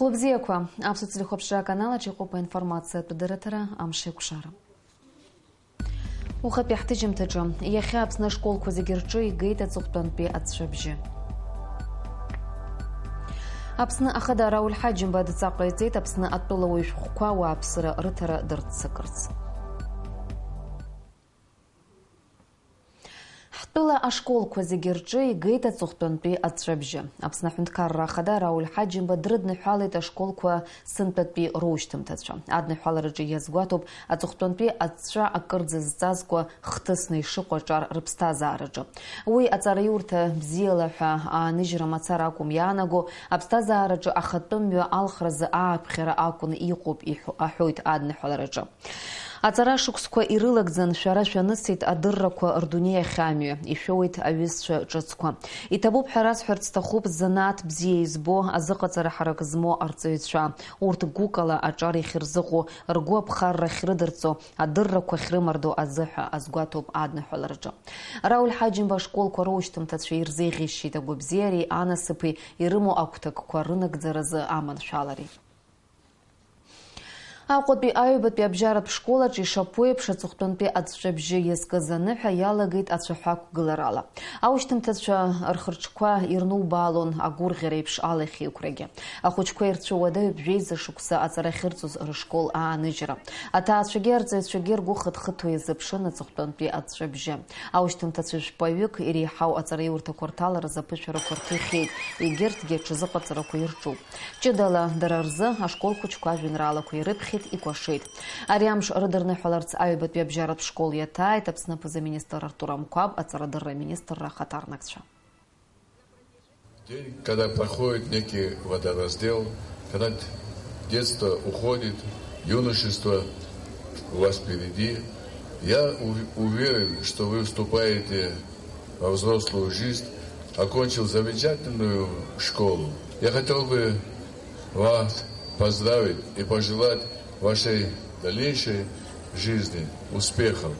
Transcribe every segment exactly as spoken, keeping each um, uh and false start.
Хәлыбзиақәа, Аԥсуа телехәаԥшра аканал аҿы иҟоуп аинформациатә дырраҭара «Амшеикәшара». Ухатәи ҳҭыжьымҭаҿы, иахьа Аԥсны ашколқәа зегьы рҿы игеит аҵыхәтәантәи аҵәҵәабжьы. Аԥсны Ахада Рауль Ҳаџьымба адҵа ҟаиҵеит Аԥсны атәылауаҩ шәҟәқәа ауааԥсыра рыҭара дырццакырц. Ҳтәыла ашколқәа зегьы рҿы игеит аҵыхәтәантәи аҵәҵәабжьы. Аԥсны аҳәынҭқарра ахада Рауль Ҳаџьымба дрыдныҳәалеит ашколқәа сынтәатәи роушьҭымҭацәа. Адныҳәалараҿы иазгәаҭоуп аҵыхәтәантәи аҵәҵәа акырӡа зҵазкуа хҭысны ишыҟоу аҿар рыԥсҭазаараҿы. Уи аҵараиурҭа бзиала ҳәа ааныжьра мацара акәым иаанаго, аԥсҭазаараҿы ахатәы мҩа алхразы ааԥхьара акәны иҟоуп, иҳәо-, аҳәоит адныҳәалараҿы. Аҵара шықәсқәа ирылагӡан шәара шәанысит адыррақәа рдунеи ахьамҩа, ишәоуеит аҩызцәа ҿыцқәа. Иҭабуп ҳәа расҳәарц сҭахуп, занааҭ бзиа избо, азыҟаҵара ҳарак змоу арҵаҩцәа. Урҭ гәыкала аҿар иахьырзыҟоу, ргәы аԥхарра ахьрыдырҵо, адыррақәа ахьрымардо азыҳәа азгәаҭоуп адныҳәалараҿы. Рауль Ҳаџьымба ашколқәа роушьҭымҭацәа ирзеиӷьеишьеит агәабзиареи анасыԥи ирымоу агәҭакқәа рынагӡаразы аманшәалареи. Аҟәатәи аҩбатәи абжьаратә школаҿ ишаԥу еиԥш аҵыхәтәантәи аҵәҵәабжьы иазкыз аныҳәа иалагеит ацәаҳәа ақәгыларала. Аушьҭымҭацәа рхырҿқәа ирнубаалон агәырӷьара еиԥш алахьеиқәрагьы. Ахәыҷқәа ирцәыуадаҩуп жәеиза шықәса аҵара ахьырҵоз рышкол ааныжьра. Аҭаацәагьы арҵаҩцәагьы ргәы хыҭхыҭуа иазыԥшын аҵыхәтәантәи аҵәҵәабжьы. Аушьҭымҭацәа жәпаҩык иреиҳау аҵараиурҭақәа рҭаларазы аԥышәарақәа рҭихьеит, егьырҭгьы аҽазыҟаҵарақәа ирҿуп. Ҷыдала дара рзы ашкол хәыҷқәа ажәеинраалақәа ирыԥхьеит, икәашеит. Ари амш рыдырныҳәаларц аҩбатәи абжьаратә школ иаҭааит Аԥсны аԥыза-министр Артур Амқәаб, аҵарадырра аминистрра ахаҭарнакцәа. День, когда проходит некий водораздел, когда детство уходит, юношество у вас впереди, я ув-, уверен, что вы вступаете во взрослую жизнь, окончил замечательную школу. Я хотел бы вас поздравить и пожелать вашей дальнейшей жизни успехов.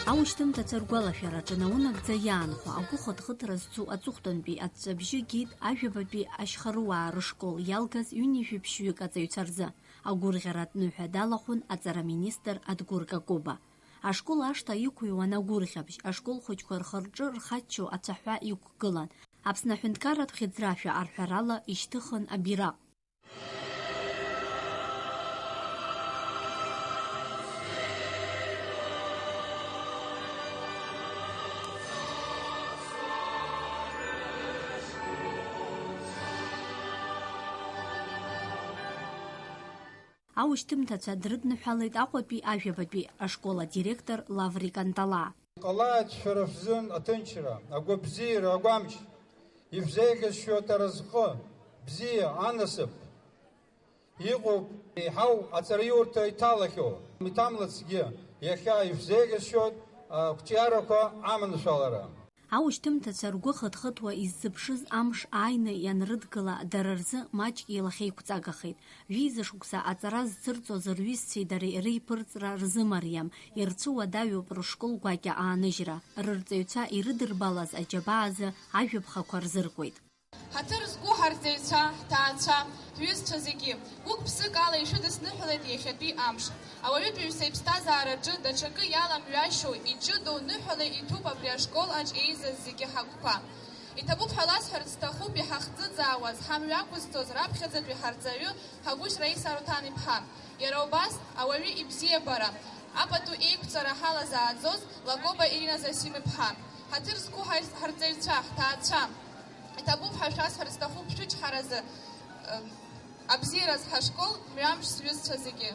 Аушьҭымҭацәа ргәалашәараҿы наунагӡа иаанхо агәыхыҭхыҭра зцу аҵыхәтәантәи аҵәҵәабжьы геит Ажәабатәи ашьхарыуаа рышкол иалгаз ҩынҩажәи ԥшьҩык аҵаҩцәа рзы. Агәырӷьаратә ныҳәа далахәын аҵараминистр Адгәыр Какоба. Ашкол ашҭа иқәыҩуан агәырӷьабжь, ашкол хәыҷқәа рхы-рҿы рхаччо ацәаҳәа иқәгылан. Аԥсны аҳәынҭқарратә хьыӡрашәа арҳәарала ишьҭыхын абираҟ. Аушьҭымҭацәа дрыдныҳәалеит Аҟәатәи ажәабатәи ашкол адиректор Лаврик Анталаа. Иҟалааит шәара шәзын аҭынчра, агәабзиара, агәамч, ишәзеиӷьасшьоит аразҟы, бзиа, анасыԥ. Иҟоуп еиҳау аҵараиурҭа иҭалахьоу, иҭамлацгьы иахьа ишәзеиӷьасшьоит ақәҿиарақәа аманшәалара. Аушьҭымҭацәа ргәы хыҭхыҭуа иззыԥшыз амш ааины ианрыдгыла, дара рзы маҷк илахьеиқәҵагахеит. Жәеиза шықәса аҵара зцырҵоз рҩызцәеи дареи реиԥырҵра рзымариам, ирцәыуадаҩуп рышкол гәакьа ааныжьра. Рырҵаҩцәа ирыдырбалаз аџьабаа азы ажәаԥхақәа рзыркуеит. Ҳаҭыр зқәу ҳарҵаҩцәа, ҳҭаацәа, ҳҩызцәа зегьы, гәык-ԥсык ала ишәыдысныҳәалеит иахьатәи амш. Ауаҩытәыҩса иԥсҭазаараҿы даҽакы иаламҩашьо, иҷыдоу ныҳәала иҭәуп абри ашкол аҿ еизаз зегьы ҳагәқәа. Иҭабуп ҳәа ласҳәарц сҭахуп иҳахӡыӡаауаз, ҳамҩақәызҵоз раԥхьаӡатәи ҳарҵаҩы Ҳагәышь Раиса Аруҭан-иԥҳа. Иара убас ауаҩы ибзиабара, апату еиқәҵара ҳалазааӡоз Лакоба Ирина Зосим-иԥҳа. Ҳаҭыр зқәу ҳарҵаҩцәа, ҳҭаацәа, иҭабуп ҳәа шәасҳәарц сҭахуп шәычҳаразы, ы, абзиараз ҳашкол, мҩамш сҩызцәа зегьы.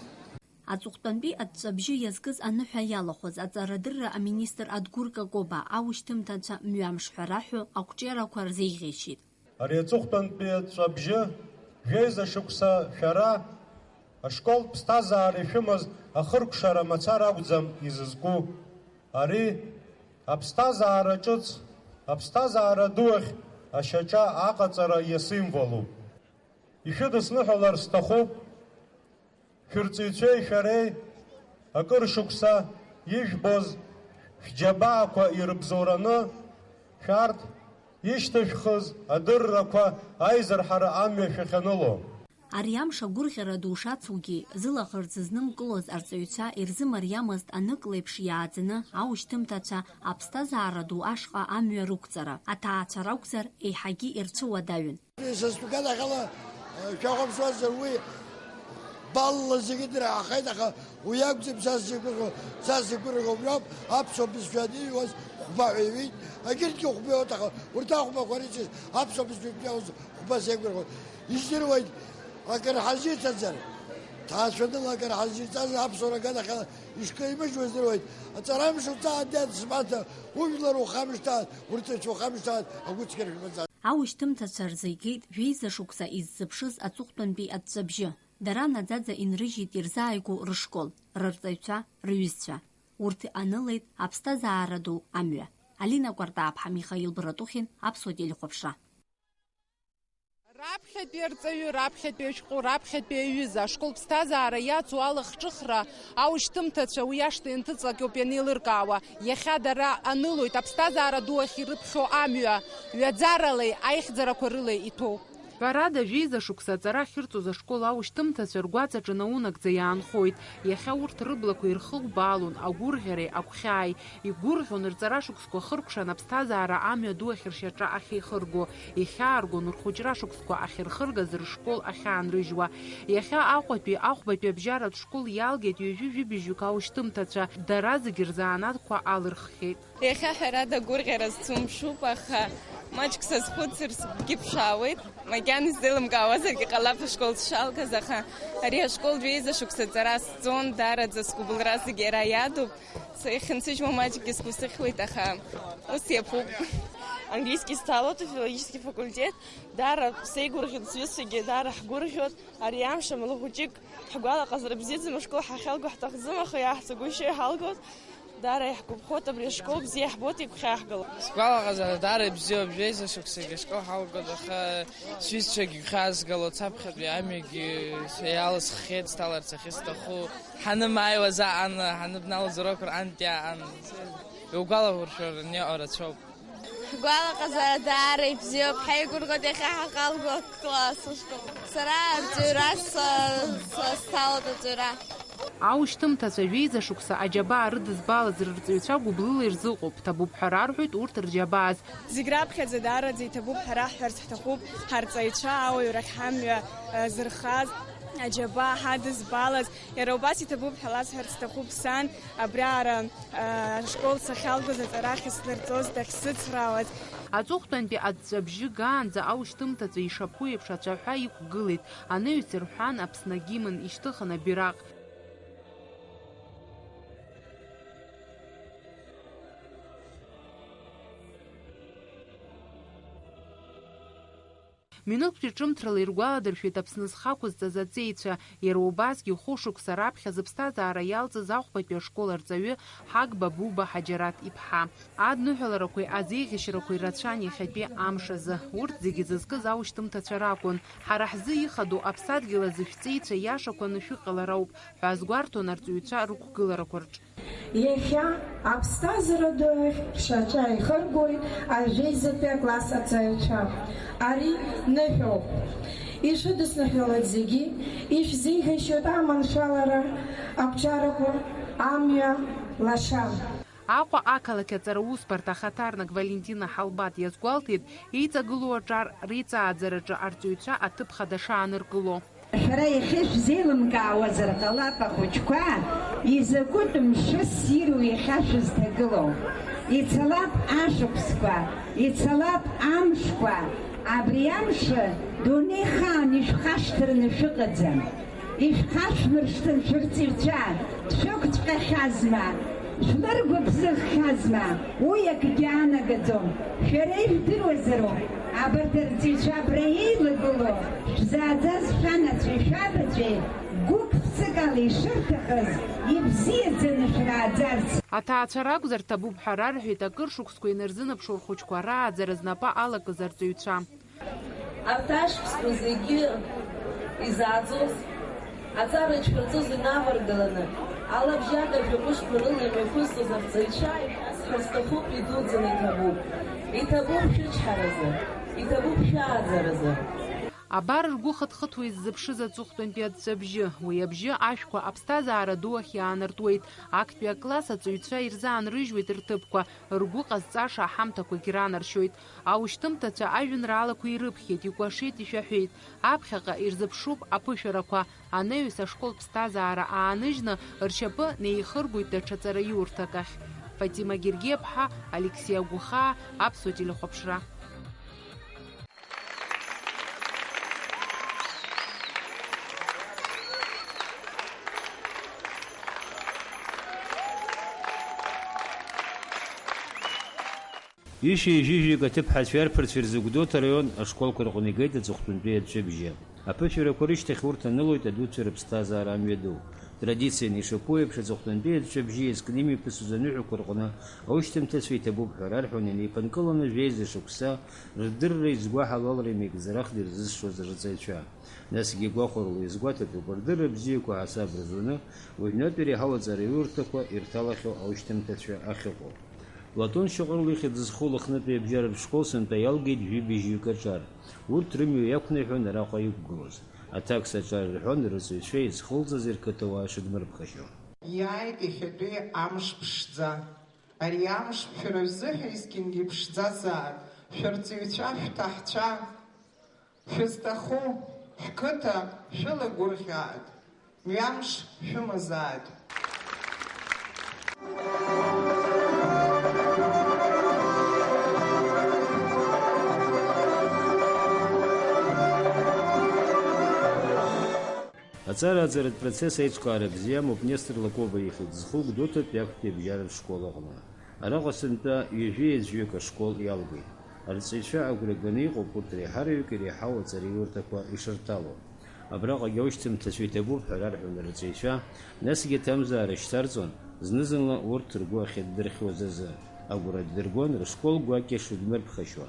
Аҵыхәтәантәи аҵәҵәабжьы иазкыз аныҳәа иалахәыз аҵарадырра аминистр Адгәыр Какоба аушьҭымҭацәа мҩамш ҳәа раҳәо ақәҿиарақәа рзеиӷьеишьеит. Ари аҵыхәтәантәи аҵәҵәабжьы жәеиза шықәса шәара ашколтә ԥсҭазаара ишәымаз ахыркәшара мацара акәӡам изызку. Ари аԥсҭазаара ҿыц, аԥсҭазаара ду ахь ашьаҿа аҟаҵара иасимволуп. Ишәыдысныҳәалар сҭахуп. Шәырҵаҩцәеи шәареи Акыр шықәса ижәбоз шәџьабаақәа ирыбзоураны шәарҭ ишьҭышәхыз адыррақәа аизырҳара амҩа шәахьаныло. Ари амш агәырӷьара ду шацугьы, зылаӷырӡ знымкылоз арҵаҩцәа ирзымариамызт анык леиԥш иааӡаны аушьҭымҭацәа аԥсҭазаара ду ашҟа амҩа рықәҵара. Аҭаацәа ракәзар, еиҳагьы ирцәыуадаҩын. Са стәқәа дахьала, э, шәахәаԥшуазар, уи балла зегьы драҳахеит, аха уи акәӡам са сзеигәырӷьо, са сзеигәырӷьо убриоуп, аԥсуа бызшәа аниҩуаз хәба ҳәа иҩит, егьырҭгьы хәба иоуит, аха урҭ ахәбақәа рыцыз аԥсуа бызшәа ианиаҳауаз хәба сеигәырӷьоит. Издыруеит, акыр ҳазиҭаӡар, ҭаацәаныла акыр ҳазиҵаз аԥсуара аганахьала ишкаимыжьуа здыруеит. Аҵарамш уца адеҭ смаҭа, ужәлар ухамышҭаан, урҭ рацәа ухамышҭаан, агәыцқьара шәымаӡан. Аушьҭымҭацәа рзы игеит жәеиза шықәса иззыԥшыз аҵыхәтәантәи аҵәҵәабжьы. Дара наӡаӡа инрыжьит ирзааигәоу рышкол, рырҵаҩцәа, рҩызцәа. Урҭ анылеит аԥсҭазаара ду амҩа. Алина Кәартааԥҳа, Михаил Братухин, Аԥсуа телехәаԥшра. Раԥхьатәи арҵаҩы, раԥхьатәи ашәҟәы, раԥхьатәи аҩыза, ашкол ԥсҭазаара иацу алахҿыхра аушьҭымҭацәа уи ашҭа ианҭыҵлак иоуп ианеилыркаауа. Иахьа дара анылоит, аԥсҭазаара ду ахь ирыԥхьо амҩа, ҩаӡаралеи аихьӡарақәа рылеи иҭәоуп. Ҳәарада, жәеиза шықәса аҵара ахьырҵоз ашкол аушьҭымҭацәа ргәаҵаҿы наунагӡа иаанхоит. Иахьа урҭ рыблақәа ирхыӷәбаалон агәырӷьареи агәхьааи. Игәырӷьон рҵара шықәсқәа хыркәшан аԥсҭазаара амҩа ду ахь ршьаҿа ахьеихырго. Ихьааргон рхәыҷра шықәсқәа ахьырхыргаз рышкол ахьаанрыжьуа. Иахьа Аҟәатәи, Аҟәбатәи абжьаратә школ иалгеит ҩажәи жәибжьҩык аушьҭымҭацәа, дара зегьы рзанааҭқәа алырххьеит. Иахьа ҳәарада гәырӷьара сцәымшәуп, аха маҷк сазхәыцыр сгәгьы ԥшаауеит. Макьана исзеилымкаауазаргьы ҟалап ашкол сшалгаз, аха ари ашкол жәеиза шықәса аҵара сҵон, даараӡа сгәыбылра зегь иара иадуп. Сахьынсыжьуа маҷкгьы сгәы сыхьуеит, аха ус иаԥуп. Английский сҭалоит, афилологический факультет, даара сеигәырӷьеит, сҩызцәагьы даара ҳгәырӷьоит. Ари амш амала хәыҷык ҳгәалаҟазара бзиаӡам, ашкол ҳахьалго ҳҭахӡам, аха иааҳцагәышьо иҳалгоит. Даара иаҳгәаԥхоит, абри ашкол бзиа иаҳбоит игәхьаҳгыло. Сгәалаҟазара даара ибзиоуп, жәеиза шықәсагьы ашкол ҳалгоит, аха сҩызцәагьы игәхьаазгало, цаԥхьатәи амҩагьы иалысххьеит, сҭаларц ахьысҭаху. Ҳанымааиуаз аан, ҳаныбналоз урокқәа рҟынтә аан. Иугәалауршәар аниаҟа рацәоуп. Ҳгәалаҟазара даара ибзиоуп, ҳаигәырӷьоит иахьа ҳахьалго акласс ашкол. Сара арҵаҩра са, са сҭалоит арҵаҩра. Аушьҭымҭацәа жәеиза шықәса аџьабаа рыдызбалаз рырҵаҩцәа гәыблыла ирзыҟоуп, ҭабуп ҳәа рарҳәоит урҭ рџьабааз. Зегь раԥхьаӡа даараӡа иҭабуп ҳәа раҳҳәарц ҳҭахуп ҳарҵаҩцәа, ауаҩрахь ҳамҩа, э, зырхаз, аџьабаа ҳадызбалаз. Иара убас иҭабуп ҳәа ласҳәарц сҭахуп сан, абриаҟара, аа, ашкол сахьалгоз аҵарахь ислырҵоз дахьсыцхраауаз. Аҵыхәтәантәи аҵәҵәабжьы гаанӡа аушьҭымҭацәа ишаԥу еиԥш ацәаҳәа иқәгылеит, анаҩс ирҳәан Аԥсны агимн, ишьҭыхын абираҟ. Минуҭтәи ҿымҭрала иргәаладыршәеит Аԥсны зхы ақәызҵаз аҵеицәа, иара убасгьы хәышықәса раԥхьа зыԥсҭазаара иалҵыз Аҟәбатәи ашкол арҵаҩы Ҳагба Буба Ҳаџьараҭ иԥҳа. Адныҳәаларақәеи азеиӷьашьарақәеи рацәан иахьатәи амш азы. Урҭ зегьы зызкыз аушьҭымҭацәа ракәын. Ҳара ҳзы ихадоу аԥсадгьыл азы шәҵеицәа иашақәаны шәыҟалар ауп ҳәа азгәарҭон арҵаҩцәа рықәгыларақәа рҿы. Иахьа аԥсҭазаара ду ахь шьаҿа ихыргоит ажәеизатәи акласс аҵаҩцәа. Ари ныҳәоуп. Ишәыдысныҳәалоит зегьы, ишәзеиӷьашьоит аманшәалара, ақәҿиарақәа, амҩа лаша. Аҟәа ақалақь аҵара усбарҭа ахаҭарнак Валентина Ҳалбат иазгәалҭеит, еиҵагылоу аҿар реиҵааӡараҿы арҵаҩцәа аҭыԥ хада шааныркыло. Шәара иахьа шәзеилымкаауазар ҟалап, ахәыҷқәа, изакәытә мшы ссиру иахьа шәызҭагылоу. Ицалап ашықәсқәа, ицалап амшқәа, абри амш дунеихаан ишәхашҭырны шәыҟаӡам. Ишәхашәмыршҭын шәырҵаҩцәа, дшәықәҵәҟьахьазма, шәлыргәыбзыӷхьазма, уи акгьы анагаӡом. Шәара ижәдыруазароуп, абарҭ арҵаҩцәа абра еилагылоу, шәзааӡаз шәанацәеи шәабацәеи гәык-ԥсыкала ишырҭахыз, ибзиаӡаны шәрааӡарц. Аҭаацәа ракәзар ҭабуп ҳәа рарҳәеит, акыр шықәсқәа инарзынаԥшуа рхәыҷқәа рааӡара знапы алакыз арҵаҩцәа. Арҭ ашықәсқәа зегьы изааӡоз, аҵара ишәырҵоз инаваргаланы, Алабжьага жәохәышқәа рыла имҩаԥысыз арҵаҩцәа ишәасҳәар сҭахуп, идуӡӡаны иҭабуп. Иҭабуп шәычҳаразы, иҭабуп шәааӡаразы. Абар ргәы хыҭхыҭуа иззыԥшыз аҵыхәтәантәи аҵәҵәабжьы. Уи абжьы ашәқәа аԥсҭазаара ду ахь иаанартуеит. Актәи акласс аҵаҩцәа ирзаанрыжьуеит рҭыԥқәа, ргәы ҟазҵаша аҳамҭақәагь ранаршьоит. Аушьҭымҭацәа ажәеинраалақәа ирыԥхьеит, икәашеит, ишәаҳәеит. Аԥхьаҟа ирзыԥшуп аԥышәарақәа. Анаҩс ашкол ԥсҭазаара ааныжьны, ршьапы неихыргоит даҽа ҵараиурҭак ахь. Фатима Гергиаԥҳа, Алексеи Агәхаа, Аԥсуа телехәаԥшра. Ишьи ҩажәи жәаҩык аҭыԥҳацәеи арԥарцәеи рзы Гәдоуҭа араион ашколқәа рҟны игеит аҵыхәтәантәи аҵәҵәабжьы. Аԥышәарақәа рышьҭахь урҭ анылоит адуцәа рыԥсҭазаара амҩаду. Традицианы ишаԥу еиԥш, аҵыхәтәантәи аҵәҵәабжьы иазкны имҩаԥысыз аныҳәақәа рҟны аушьҭымҭацәа иҭабуп ҳәа рарҳәон, инеиԥынкыланы жәеиза шықәса рдырра изгәаҳалалра имеигӡарахда ирзызшоз рҵаҩцәа. Насгьы гәахәарыла иазгәаҭатәуп рдырра бзиақәа ҳасаб рзуны уажәнатәи иреиҳау аҵараиурҭақәа ирҭалахьоу аушьҭымҭацәа ахьыҟоу. Платон Шьаҟрыл ихьӡ зху Лыхнытәи абжьаратә школ сынтәа иалгеит жәибжьҩык аҿар. Урҭ рымҩа иақәнаҳәон араҟа иқәгылоз. Аҭакс аҿар рҳәон рҵаҩцәа изхылҵыз рқыҭауаа шыдмырԥхашьо. Иааит иахьатәи амш ԥшӡа. Ари амш шәара шәзыҳәа есқьынгьы иԥшӡазаап. Шәырҵаҩцәа, шәҭаҳцәа, шәызҭаху шәқыҭа шәылагәырӷьааит, мҩамш шәымазааит. Аҵара-ааӡаратә процесс аиҿкаара бзиа амоуп, Нестор Лакоба ихьӡ зху Гәдоуҭатәи актәи абжьаратә школ аҟны. Араҟа сынтәа ҩажәи ҩажәаҩык ашкол иалгеит. Арҵаҩцәа агәра ганы иҟоуп урҭ реиҳараҩык иреиҳау аҵараиурҭақәа ишырҭало. Абраҟагьы аушьҭымҭацәа иҭабуп ҳәа рарҳәон арҵаҩцәа, насгьы аҭамзаара шьҭарҵон, зны-зынла урҭ ргәы ахьыддырхьуаз азы. Агәра ддыргон рышкол гәакьа шыдмырԥхашьо,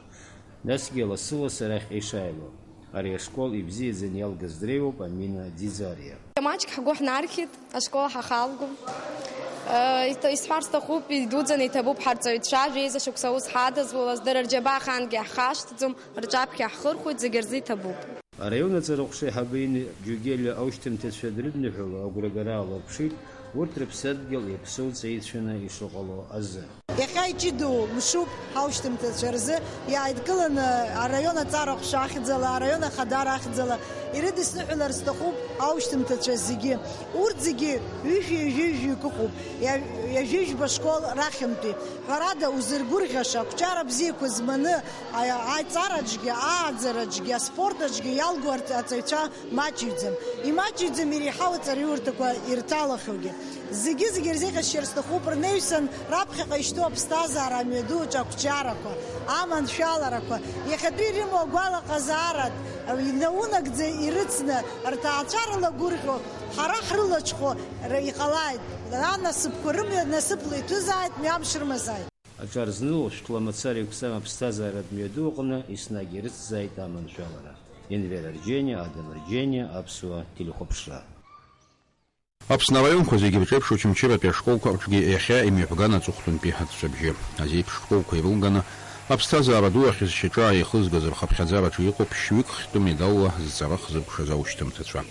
насгьы лассы-лассы арахь ишааило. Ари ашкол ибзиаӡаны иалгаз дреиуоуп Амина Ӡиӡариа. Маҷк ҳгәы ҳнархьит, ашкол ҳахалго. Э, иҭ-, исҳәар сҭахуп, идуӡӡаны иҭабуп ҳарҵаҩцәа, жәеиза шықәса аус ҳадызулаз, дара рџьабаа ахаангьы ҳхашҭӡом, рҿаԥхьа ҳхырхәоит, зегьы рзы иҭабуп. Араион аҵараҟәша аиҳабы Инна Џьугелиа аушьҭымҭацәа дрыдныҳәало агәрагара аалырԥшит, урҭ рыԥсадгьыл иаԥсоу ҵеицәаны ишыҟало азы. Иахьа иҷыдоу мшуп ҳаушьҭымҭацәа рзы, иааидкыланы араион аҵараҟәша ахьӡала, араион ахадара ахьӡала ирыдысныҳәалар сҭахуп аушьҭымҭацәа зегьы. Урҭ зегьы ҩышәи ҩажәи жәаҩык ыҟоуп, иа-, ҩажәи жәба школ рахьынтәи. Ҳәарада, узыргәырӷьаша, ақәҿиара бзиақәа зманы, аи-, аҵараҿгьы, ааӡараҿгьы, аспорт аҿгьы иалго арҵ-, аҵаҩцәа маҷыҩӡам. Имаҷыҩӡам иреиҳау аҵараиурҭақәа ирҭалахьоугьы. Зегьы-зегьы ирзеиӷьасшьар сҭахуп рнаҩсан раԥхьаҟа ишьҭоу аԥсҭазаара амҩаду аҿы ақәҿиарақәа, аманшәаларақәа, иахьатәи ирымоу агәалаҟазааратә, наунагӡа ирыцны, рҭаацәа рылагәырӷьо, ҳара ҳрылаҽхәо р-, иҟалааит. Анасыԥқәа рымҩа насыԥла иҭәызааит, мҩамш рымазааит. Аҿар зны уажәшьҭала мацара иқәҵан аԥсҭазааратә мҩаду аҟны еснагь ирыцзааит аманшәалара. Енвер Арџьениа, Адам Арџьениа, Аԥсуа телехәаԥшра. Аԥсны араионқәа зегьы ирҿеиԥшу Очамчыратәи ашколқәа рҿгьы иахьа имҩаԥган аҵыхәтәантәи аҵәҵәабжьы. Азеиԥш школқәа ирылганы, аԥсҭазаара ду ахь зшьаҿа ааихызгаз рхыԥхьаӡараҿы иҟоуп ԥшьҩык хьтәы медалла зҵара хзыркәшаз аушьҭымҭацәа.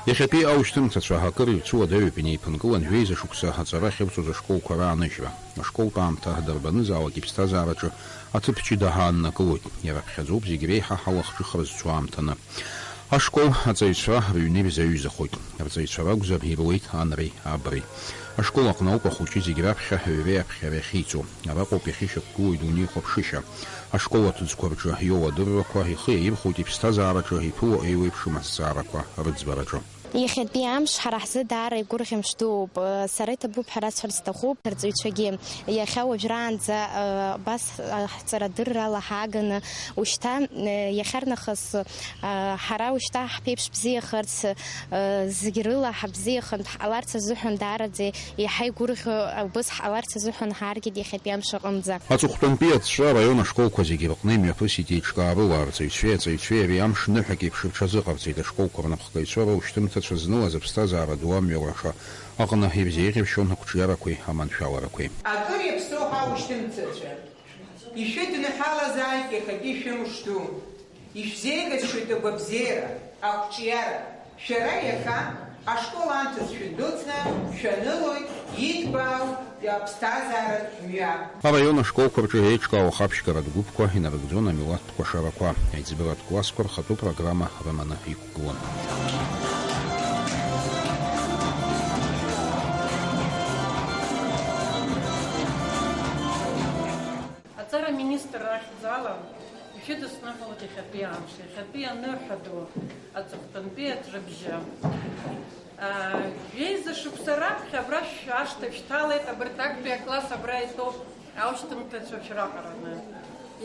Иахьатәи аушьҭымҭацәа акыр ирцәыуадаҩуп, инеиԥынкылан жәеиза шықәса аҵара ахьырҵоз ашколқәа рааныжьра. Ашколтә аамҭа дарбанызаалак иԥсҭазаараҿы аҭыԥ ҷыда ҳааннакылоит. Иара аԥхьаӡоуп зегь реиҳа ҳалахҿыхра зцу аамҭаны. Ашкол аҵаҩцәа рыҩны ирзаҩызахоит. Рҵаҩцәа ракәзар, ируеит анреи абреи. Ашкол аҟны ауп ахәыҷы зегь раԥхьа аҩреи аԥхьареи ахьиҵо. Араҟоуп иахьышьақәгылоу идунеи ихәаԥшышьа. Ашкол аҭыӡқәа рҿы иоуа адыррақәа ихы иаирхәоит иԥсҭазаараҿы иԥыло еиуеиԥшым азҵаарақәа рыӡбараҿы. Иахьатәи амш ҳара ҳзы даара игәырӷьамш дууп. Сара иҭабуп ҳәа расҳәар сҭахуп, арҵаҩцәагьы иахьа уажәраанӡа, э, абас, э, ҳҵарадыррала ҳааганы, ушьҭа, э, иахьарнахыс, э, ҳара ушьҭа ҳԥеиԥш бзиахарц, э, зегь рыла ҳабзиахартә ҳҟаларц азыҳәан даараӡа иаҳа игәырӷьо, убыс ҳҟаларц азыҳәан ҳааргеит иахьатәи амш аҟынӡа. Аҵыхәтәантәи аҵәҵәа араион ашколқәа зегьы рҟны имҩаԥысит еиҿкаарыла, арҵаҩцәеи аҵаҩцәеи ари амш ныҳәак еиԥш рҽазыҟарҵеит, ашколқәа рнапхгаҩцәа раушьҭымҭа Шәызнылаз аԥсҭазаара ду амҩа лаша аҟны ирзеиӷьаршьон ақәҿиарақәеи аманшәаларақәеи. Акыр иаԥсоу ҳаушьҭымҭацәа, ишәыдныҳәалазааит иахьатәи шәымш ду, ишәзеиӷьасшьоит агәабзиара, ақәҿиара. Шәара иахьа ашкол анҭыҵ шәындәылҵны шәанылоит иҭбаау аԥсҭазааратә мҩа. Араион ашколқәа рҿы еиҿкаау ахаԥшьгаратә гәыԥқәа инарыгӡон амилаҭтә кәашарақәа, аиҵбыратә классқәа рхатәы программа рыманы иқәгылан. Аҵара аминистрра ахьӡала ишәыдысныҳәалоит иахьатәи амш, иахьатәи аныҳәа ду, аҵыхәтәантәи аҵәыбжьы. Жәеиза шықәса раԥхьа абра шәашҭа шәҭалеит, абарҭ актәи акласс абра итәоуп, аушьҭымҭацәа шәраҟараны.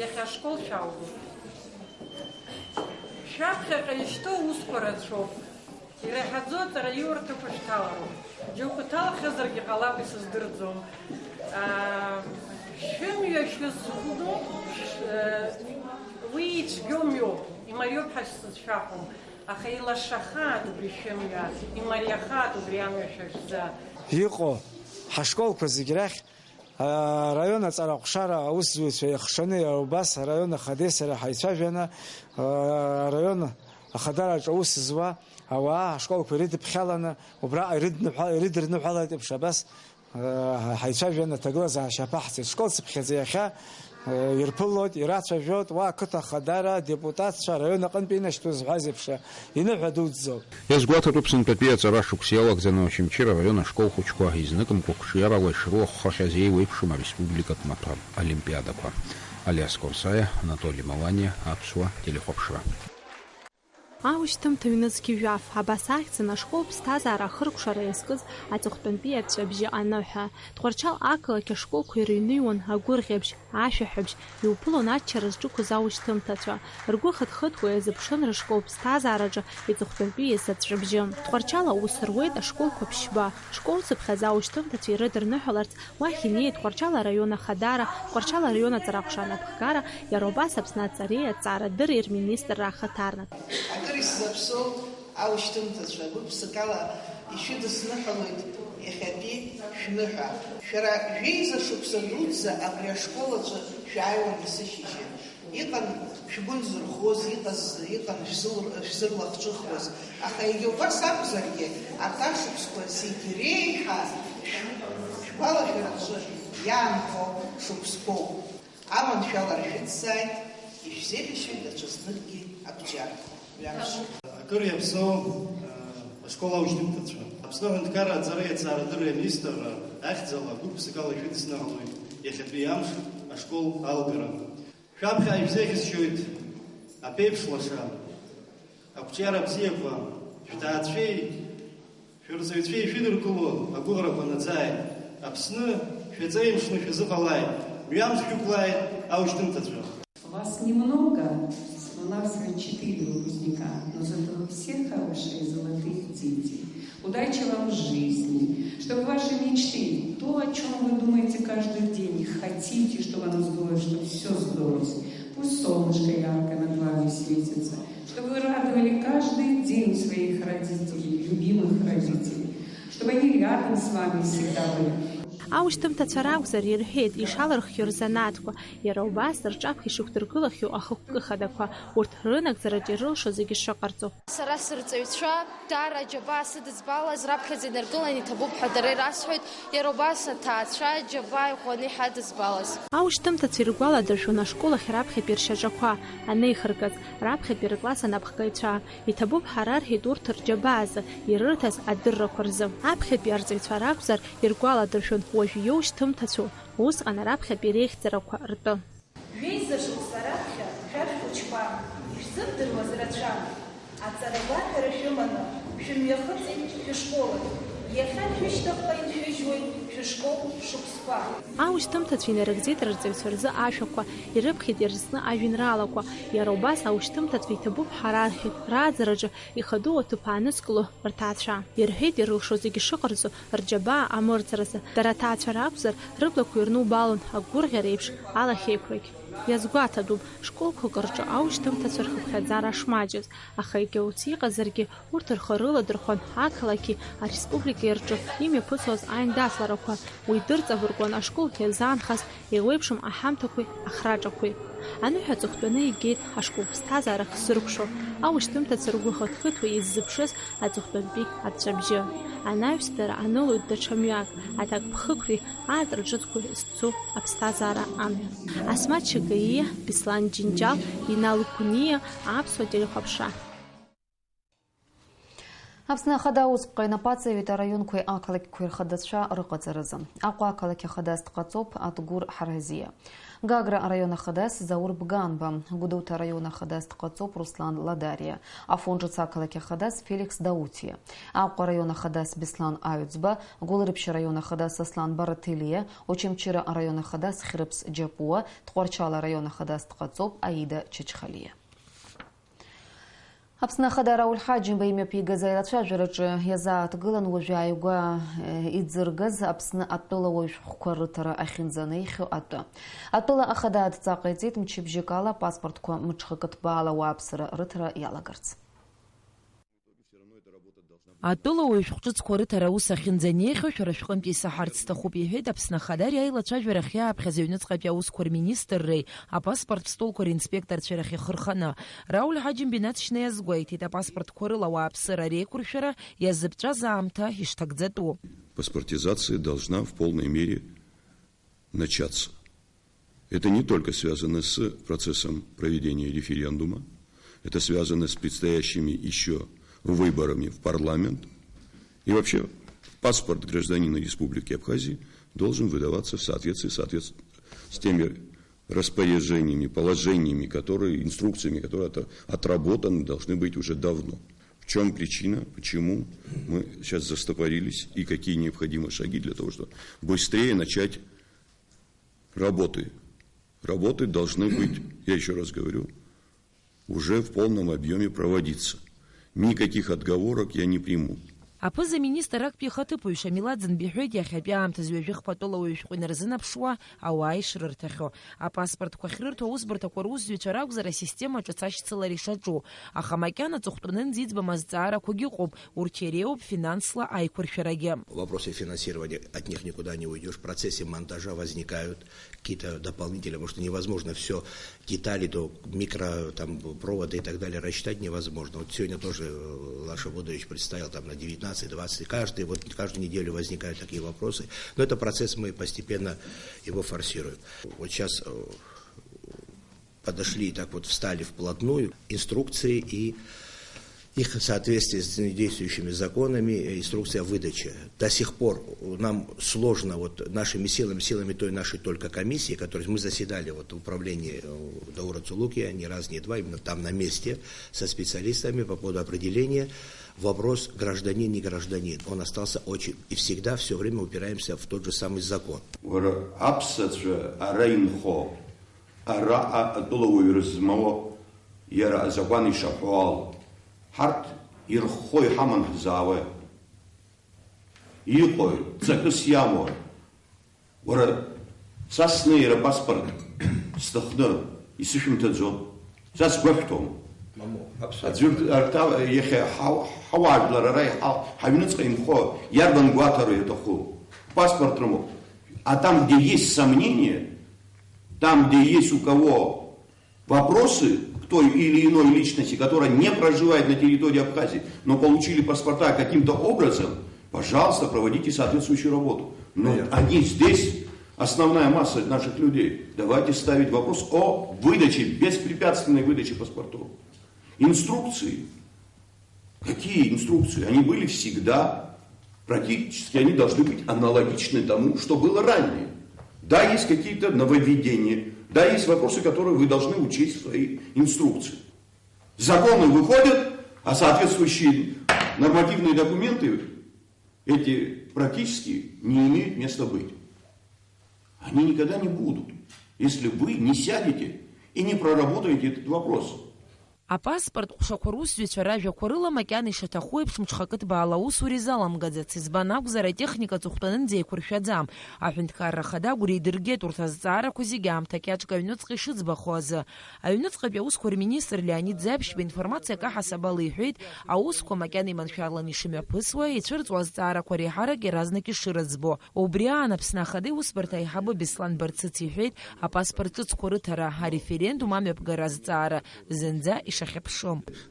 Иахьа ашкол шәалгоит. Шәаԥхьаҟа ишьҭоу усқәа рацәоуп. Ираҳаӡоу аҵараиурҭақәа шәҭалароуп. Џьоукы ҭалахьазаргьы ҟалап, исыздырӡом. Аа, шәымҩа шәызхәну, э, уи ицәгьоу мҩоуп, имариоуп ҳәа сзышәаҳәом. Аха илашахааит убри шәымҩа, имариахааит убри амҩа шәахьӡа. Иҟоу ҳашколқәа зегь рахь, араион аҵараҟәшара аусзуҩцәа еихшаны, иара убас араион ахадеи сареи ҳаицәажәаны, араион ахадараҿы аус зуа ауаа ҳашколқәа ирыдыԥхьаланы, убраҟа ирыдныҳәа-, ирыдырныҳәалеит еиԥш абас, ҳаицәажәаны аҭагылазаашьа аԥаҳҵеит. Школ цыԥхьаӡа иахьа ирԥылоит, ирацәажәоит, уа ақыҭа ахадара, адепутатцәа, араион аҟынтәи инашьҭу зҳәаз еиԥш, иныҳәа дуӡӡоуп. Иазгәаҭатәуп, сынтәатәи аҵара шықәс иалагӡаны Очамчыра араион ашкол хәыҷқәа изныкымкәа қәҿиарала ишрылахәхахьаз еиуеиԥшым ареспубликатә маҭәа олимпиадақәа. Алиас Корсаиа, Анатоли Маланиа, Аԥсуа телехәаԥшра. Аушьҭымҭа ҩнызқь жәаф, абас ахьӡын ашкол ԥсҭазаара ахыркәшара иазкыз аҵыхәтәантәи аҵәҵәабжьы аныҳәа. Тҟәарчал ақалақь ашколқәа ирыҩныҩуан агәырӷьабжь, ашәаҳәабжь, иуԥылон аччара зҿықәыз аушьҭымҭацәа. Ргәы хыҭ-хыҭуа иазыԥшын рышкол ԥсҭазаараҿы иҵыхәтәантәи иазы аҵәҵәабжьы. Тҟәарчал аус руеит ашколқәа ԥшьба. Школ цыԥхьаӡа аушьҭымҭацәа ирыдырныҳәаларц уахь инеит Тҟәарчал араион ахадара, Тҟәарчал араион аҵараҟәша анапхгара, иара убас Аԥсны аҵареи аҵарадырреи рминистрра ахаҭарнак. Акыр исзаԥсоу аушьҭымҭацәа, гәык-ԥсыкала ишәыдысныҳәалоит иахьатәи шәныҳәа. Шәара жәеиза шықәса дуӡӡа абри ашкол аҿы шәааиуан есышьыжьы. Иҟан шәгәы нзырхоз, иҟаз, иҟан шәзыл-, шәзырлахҿыхуаз. Аха егьа убас акәзаргьы, арҭ ашықәсқәа зегь реиҳа шә-, шәгәалашәараҿы иаанхо шықәсқәоуп. Аманшәалара шәыцзааит, ишәзеиӷьасшьоит даҽазныкгьы ақәҿиарақәа. Мҩамш. Акыр иаԥсоу, э, ашкол аушьҭымҭацәа. Аԥсны аҳәынҭқарра аҵареи аҵаарадырреи аминистрра ахьӡала гәык-ԥсыкала ишәыдысныҳәалоит иахьатәи амш ашкол алгара. Шәаԥхьа ишәзеиӷьасшьоит аԥеиԥш лаша, ақәҿиара бзиақәа, шәҭаацәеи шәырҵаҩцәеи шәыдыркыло агәыӷрақәа наӡааит. Аԥсны шәаҵеимшны шәазыҟалааит, мҩамш шәықәлааит, аушьҭымҭацәа! Вас немного, всего-навсего четыре выпускника, но зато все хорошие золотые дети. Удачи вам в жизни, чтобы ваши мечты, то, о чём вы думаете каждый день, хотите, чтобы оно сбылось, чтобы всё сбылось. Пусть солнышко яркое над вами светится, чтобы вы радовали каждый день своих родителей, любимых родителей, чтобы они рядом с вами всегда были. Аушьҭымҭацәа ракәзар, ирҳәеит, ишалырххьоу рзанааҭқәа, иара убас рҿаԥхьа ишықәдыргылахьоу ахықәкы хадақәа, урҭ рынагӡараҿы ирылшо зегьы шыҟарҵо. Сара сырҵаҩцәа даара аџьабаа сыдызбалаз раԥхьаӡа инаргылан иҭабуп ҳәа дара ирасҳәоит, иара убас аҭаацәа аџьабаа иӷәӷәаны иҳадызбалаз. Аушьҭымҭацәа иргәаладыршәон ашкол ахь раԥхьатәи ршьаҿақәа анеихыргаз, раԥхьатәи рыкласс анапхгаҩцәа. Иҭабуп ҳәа рарҳәеит урҭ рџьабаазы, ирырҭаз адыррақәа рзы. Аԥхьатәи арҵаҩцәа ракәзар, иргәаладыршәон уажә иоушьҭымҭацәоу, усҟан раԥхьатәи реихьӡарақәа ртәы. Жәеиза шықәса раԥхьа шәа шәхәыҷқәа, ишәзымдыруаз рацәан. Аҵарагәаҭара шәыманы, шәымҩахыҵит шәышкол ахь. Иахьа шәышьҭахьҟа иншәыжьуеит Аушьҭымҭацәа инарыгӡеит рырҵаҩцәа рзы ашәақәа, ирыԥхьеит ирызкны ажәеинраалақәа. Иара убас аушьҭымҭацәа иҭабуп ҳәа рарҳәеит, рааӡараҿы ихадоу аҭыԥ аанызкыло рҭаацәа. Ирҳәеит ирылшо зегьы шыҟарҵо, рџьабаа амырӡразы. Дара аҭаацәа ракәзар, рыблақәа ирнубалон агәырӷьара еиԥш алахьеиқәрагь. Иазгәаҭатәуп, школқәак рҿы аушьҭымҭацәа рхыԥхьаӡара шмаҷыз, аха егьа ус иҟазаргьы, урҭ рхы рыладырхәон ақалақьи ареспубликеи рҿы имҩаԥысуаз аиндаҭларақәа, уи дырҵабыргуан ашкол иазаанхаз еиуеиԥшым аҳамҭақәеи ахраҿақәеи. Аныҳәа аҵыхәтәаны игеит ашкол ԥсҭазаара ахьзыркәшо, аушьҭымҭацәа ргәы хыҭхыҭуа иззыԥшыз аҵыхәтәантәи аҵәҵәабжьы. Анаҩс дара анылоит даҽа мҩак, аҭакԥхықәреи аартра ҿыцқәеи зцу аԥсҭазаара амҩа. Асмаҭ Чагиа, Беслан Џьынџьал, Инал Гәниа, Аԥсуа телехәаԥшра. Аԥсны Ахада аусԥҟа инапаҵаҩит араионқәеи ақалақьқәеи рхадацәа рыҟаҵаразы. Аҟәа ақалақь ахадас дҟаҵоуп Адгәыр Ҳаразиа. Гагра араион ахадас Заур Бганба, Гәдоуҭа араион ахадас дҟаҵоуп Руслан Ладариа, Афон ҿыц ақалақь ахадас Феликс Даутиа, Аҟәа араион ахадас Беслан Аҩӡба, Гәылрыԥшь араион ахадас Аслан Бараҭелиа, Очамчыра араион ахадас Хьрыԥс Џьапуа, Тҟәарчал араион ахадас дҟаҵоуп Аида Чачхалиа. Аԥсны Ахада Рауль Ҳаџьымба имҩаԥигаз аилацәажәараҿы иазааҭгылан уажәы ааигәа, э, иӡыргаз Аԥсны атәылауаҩ шәҟәқәа рыҭара ахьынӡанеихьоу атәы. Атәыла Ахада адҵа ҟаиҵеит мчыбжьык ала апаспортқәа мҽхакы ҭбаала ауааԥсыра рыҭара иалагарц. Атәылауаҩ шәҟәҿыцқәа рыҭара аус ахьынӡанеихьоу шәара шәҟынтә исаҳарц сҭахуп, иҳәеит Аԥсны Ахада ари аилацәажәара ахьиааԥхьаз аҩныҵҟатәи аусқәа рминистрреи апаспорт столқәа ринспекторцәеи рахь ихырханы. Рауль Ҳаџьымба инаҵшьны иазгәеиҭеит, апаспортқәа рыла ауааԥсыра реиқәыршәара иазыԥҵәаз аамҭа ишҭагӡатәу. Паспортизация должна в полной мере начаться. Это не только связано с процессом проведения референдума, это связано с предстоящими ещё выборами в парламент. И вообще, паспорт гражданина Республики Абхазии должен выдаваться в соответствии, соответственно, с теми распоряжениями, положениями, которые, инструкциями, которые ото-, отработаны должны быть уже давно. В чём причина, почему мы сейчас застопорились и какие необходимы шаги для того, чтобы быстрее начать работы. Работы должны быть, я ещё раз говорю, уже в полном объёме проводиться. Никаких отговорок я не приму. Аԥыза-министр актәи ихаҭыԥуаҩ Шамил Аӡынба иҳәеит, иахьатәи аамҭазы ҩажәи хԥа тәылауаҩ шәҟәы инарзынаԥшуа ауаа ишрырҭахьоу. Апаспортқәа ахьрырҭо аусбарҭақәа русзуҩцәа ракәзар, асистема ҿыц ашьцылара ишаҿу. Аха макьана аҵыхәтәанынӡа иӡбам азҵаарақәагьы ыҟоуп, урҭ иреиуоуп финансла аиқәыршәарагьы. Вопросы финансирования, от них никуда не уйдёшь. В процессе монтажа возникают какие-то дополнительные, потому что невозможно всё, детали, то микро, там, проводы и так далее рассчитать невозможно. Вот сегодня тоже, э, Лаша Бодович представил там на девятнадцать, двадцать, каждый, вот каждую неделю возникают такие вопросы. Но это процесс, мы постепенно его форсируем. Вот сейчас, э, подошли и так вот встали вплотную. Инструкции и их соответствие с действующими законами, э, инструкция о выдаче. До сих пор нам сложно вот нашими силами, силами той нашей только комиссии, которой мы заседали вот в управлении, э, Даура Цулукия не раз, не два, именно там на месте со специалистами по поводу определения вопрос гражданин, не гражданин. Он остался очень, и всегда всё время упираемся в тот же самый закон. Уара аԥсацәа ара инхо, араҟа атәылауаҩра змоу, иара азакәан ишаҳәо ала, ҳарҭ ирххо иҳаман ҳзаауеит. Иҟои, ҵакыс иамои? Уара, са снеира апаспорт сҭахны исышәымҭаӡо? Са сгәашәҭом. Мамоу, абсолютно. Аӡәыр арҭ-, иахьа ҳа-, ҳауаажәлар ара иҳа-, ҳаҩныҵҟа инхо, иарбан гәаҭароу иаҭаху? Паспорт рымоуп. А там, где есть сомнения, там, где есть у кого вопросы к той или иной личности, которая не проживает на территории Абхазии, но получили паспорта каким-то образом, пожалуйста, проводите соответствующую работу. Но они здесь, основная масса наших людей. Давайте ставить вопрос о выдаче, беспрепятственной выдаче паспортов. Инструкции. Какие инструкции? Они были всегда, практически они должны быть аналогичны тому, что было ранее. Да, есть какие-то нововведения, да, есть вопросы, которые вы должны учесть в своей инструкции. Законы выходят, а соответствующие нормативные документы Эти практически не имеют места быть. Они никогда не будут, если вы не сядете и не проработаете этот вопрос. Апаспорт ҟәшақәа русзуҩцәа ражәақәа рыла, макьана ишаҭаху еиԥш, мҽхакы ҭбаала аусура изаламгаӡац, избан акәзар, атехника аҵыхәтәанынӡа еиқәыршәаӡам. Аҳәынҭқарра Ахада агәра идыргеит урҭ азҵаарақәа зегьы аамҭа кьаҿк аҩныҵҟа ишыӡбахо азы. Аҩныҵҟатәи аусқәа рминистр Леонид Ӡаԥшьба информациак аҳасабала иҳәеит, аусқәа макьана иманшәаланы ишымҩаԥысуа, ицәырҵуа азҵаарақәа реиҳарак иаразнак ишырыӡбо. Убри аан Аԥсны Ахада иусбарҭа аиҳабы Беслан Барцыц иҳәеит, апаспорт ҿыцқәа рыҭара, ареферендум амҩаԥгара азҵаара зынӡа ишахьыԥшым.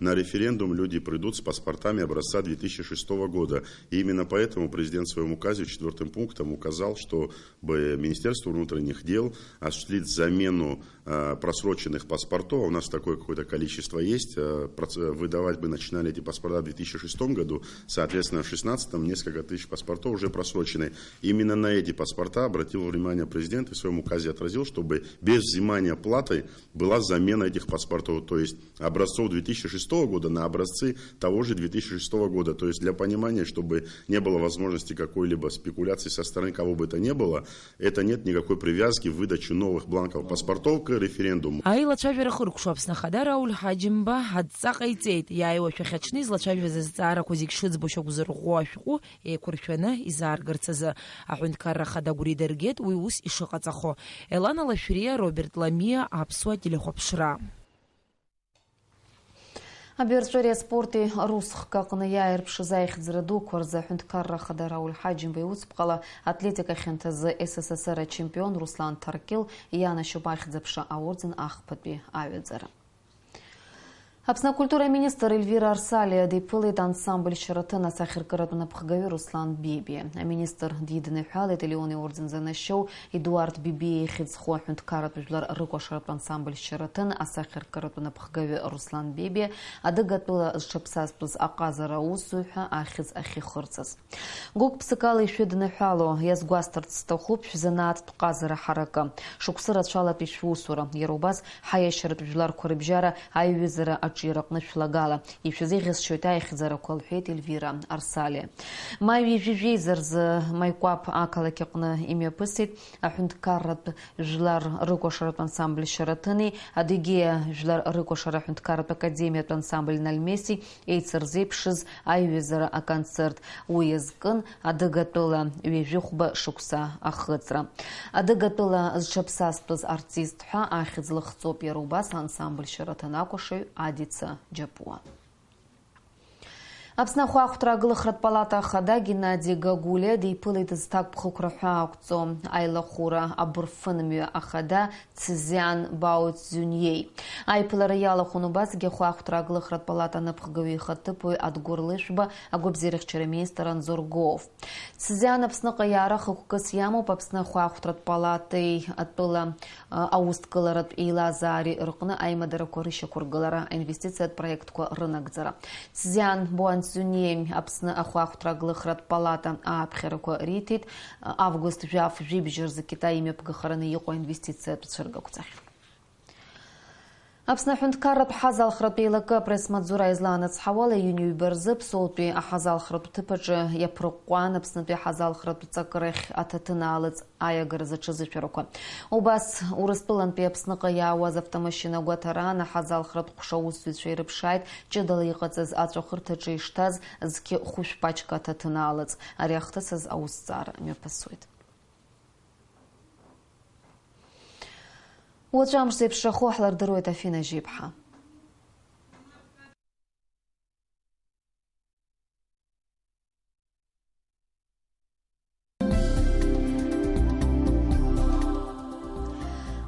На референдум люди придут с паспортами образца две тысячи шестого года. И именно поэтому президент в своём указе четвёртым пунктом указал, чтобы Министерство внутренних дел осуществит замену, э, просроченных паспортов. У нас такое какое-то количество есть. Э, проц-, выдавать бы начинали эти паспорта в две тысячи шестом году, соответственно, в шестнадцатом несколько тысяч паспортов уже просрочены. Именно на эти паспорта обратил внимание президент и в своём указе отразил, чтобы без взимания платы была замена этих паспортов, то есть образцов две тысячи шестого года на образцы того же две тысячи шестого года. То есть для понимания, чтобы не было возможности какой-либо спекуляции со стороны кого бы то ни было, это нет никакой привязки в выдачу новых бланков паспортов к референдуму. Аилацәажәара хыркәшо Аԥсны Ахада Рауль Ҳаџьымба адҵа ҟаиҵеит, иааиуа шәахь аҽны излацәажәаз азҵаарақәа зегь шыӡбо шьақәзырӷәӷәо ашәҟәы еиқәыршәаны изааргарц азы. Аҳәынҭқарра Ахада агәра идыргеит уи ус ишыҟаҵахо. Елана Лашәриа, Роберт Ламиа, Аԥсуа телехәаԥшра. Абаҩрҵәыреи аспорти русхк аҟны иааирԥшыз аихьӡара дуқәа рзы Аҳәынҭқарра Ахада Рауль Ҳаџьымба иуцԥҟала атлетика хьанҭазы С С С Р ачемпион Руслан Ҭаркьыл ианашьоуп ахьӡ-аԥша аорден ахԥатәи аҩаӡара. Аԥсны акультура аминистр Ельвира Арсалиа диԥылеит ансамбль Шьараҭын асахьаркыратә напхгаҩы Руслан Бебиа. Аминистр дидныҳәалеит Леон иорден занашьоу Едуард Бебиа ихьӡ зху аҳәынҭқарратә жәлар рыкәашаратә ансамбль Шьараҭын асахьаркыратә напхгаҩы Руслан Бебиа адыгатәыла зҽаԥсазтәыз аҟазара аусзуҩ ҳәа ахьӡ ахьихырҵаз. Гәык-ԥсыкала ишәыдныҳәало, иазгәасҭарц сҭахуп шәзанааҭтә ҟазара ҳаракы. Шықәсы рацәалатәи шәусура, иара убас ҳаиашьаратә жәларқәа рыбжьара аиҩызара аҿиараҟны шәлагала ишәзеиӷьасшьоит аихьӡарақәа, лҳәеит Ельвира Арсалиа. Маи ҩажәи жәеиза рзы Маикәаԥ ақалақь аҟны имҩаԥысит аҳәынҭқарратә жәлар рыкәашаратә ансамбль Шьараҭыни Адыгеиа жәлар рыкәашара аҳәынҭқарратә академиатә ансамбль Нальмеси еицырзеиԥшыз аиҩызара аконцерт. Уи иазкын адыгатәыла ҩажәихәба шықәса ахыҵра. Адыгатәыла зҽаԥсазтәыз артист ҳәа ахьӡ лыхҵоуп иара убас ансамбль Шьараҭын акәашаҩ Адица Џьапуа. Аԥсны ахәаахәҭра агылахратә палата ахада Геннади Гагулиа диԥылеит зҭакԥхықәра ҳәа ақәҵоу аилахәыра абырфын мҩа ахада Цзиан Бао Цзюньеи. Аиԥылара иалахәын убасгьы ахәаахәҭра агылахратә палата аныԥхгаҩы ихаҭыԥуаҩ Адгәыр Лышәба, агәабзиарахьчара аминистр Анзор Гоов. Цзиан Аԥсныҟа иаара хықәкыс иамоуп Аԥсны ахәаахәҭратә палатеи атәыла, а, аусҭгыларатә еилазаареи рҟны аимадарақәа рышьақәыргылара, аинвестициатә проектқәа рынагӡара. Цзиан Бао Цзюньеи Аԥсны ахәаахәҭра агылахратә палата ааԥхьарақәа риҭеит, август жәаф жәибжь рзы Китай имҩаԥгахараны иҟоу аинвестициатә цәыргақәҵахь. Аԥсны аҳәынҭқарратә ҳазалхратә еилакы апресс-маҵзура излаанацҳауала, июнь ҩба рзы Ԥсоутәи аҳазалхратә ҭыԥ аҿы иаԥырҟәҟәан Аԥснытәи аҳазалхратә ҵакырахь аҭаҭынаалыҵ аиагаразы аҽазышәарақәа. Убас Урыстәылантәи Аԥсныҟа иаауаз автомашьына гәаҭараан аҳазалхратә ҟәша аусзуҩцәа ирыԥшааит ҷыдала иҟаҵаз аҵәахырҭаҿы ишҭаз зқьы хәышә пачка аҭаҭынаалыҵ. Ари ахҭысыз аусҭҵаара мҩаԥысуеит. Уаҵәы амш зеиԥшрахо ҳлырдыруеит, Афина Жьеиԥҳа.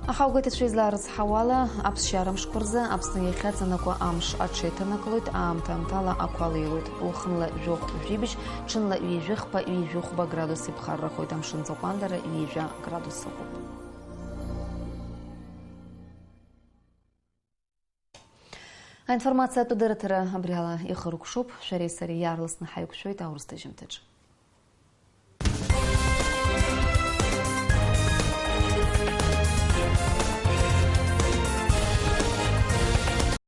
Аҳауагәеиҭацәа излаарыцҳауала, аԥсшьара мшқәа рзы Аԥсны иахьаҵанакуа амш аҽеиҭанакылоит, аамҭа-аамҭала ақәа леиуеит. Уахынла жәохә жәибжь, ҽынла ҩажәихԥа, ҩажәихәба градус иԥхаррахоит, амшын ӡакәандара ҩажәа градус ыҟоуп. Аинформациатә дырраҭара абри ала ихыркәшоуп, шәареи сареи иаарласны ҳаиқәшәоит аурыс ҭыжьымҭаҿы.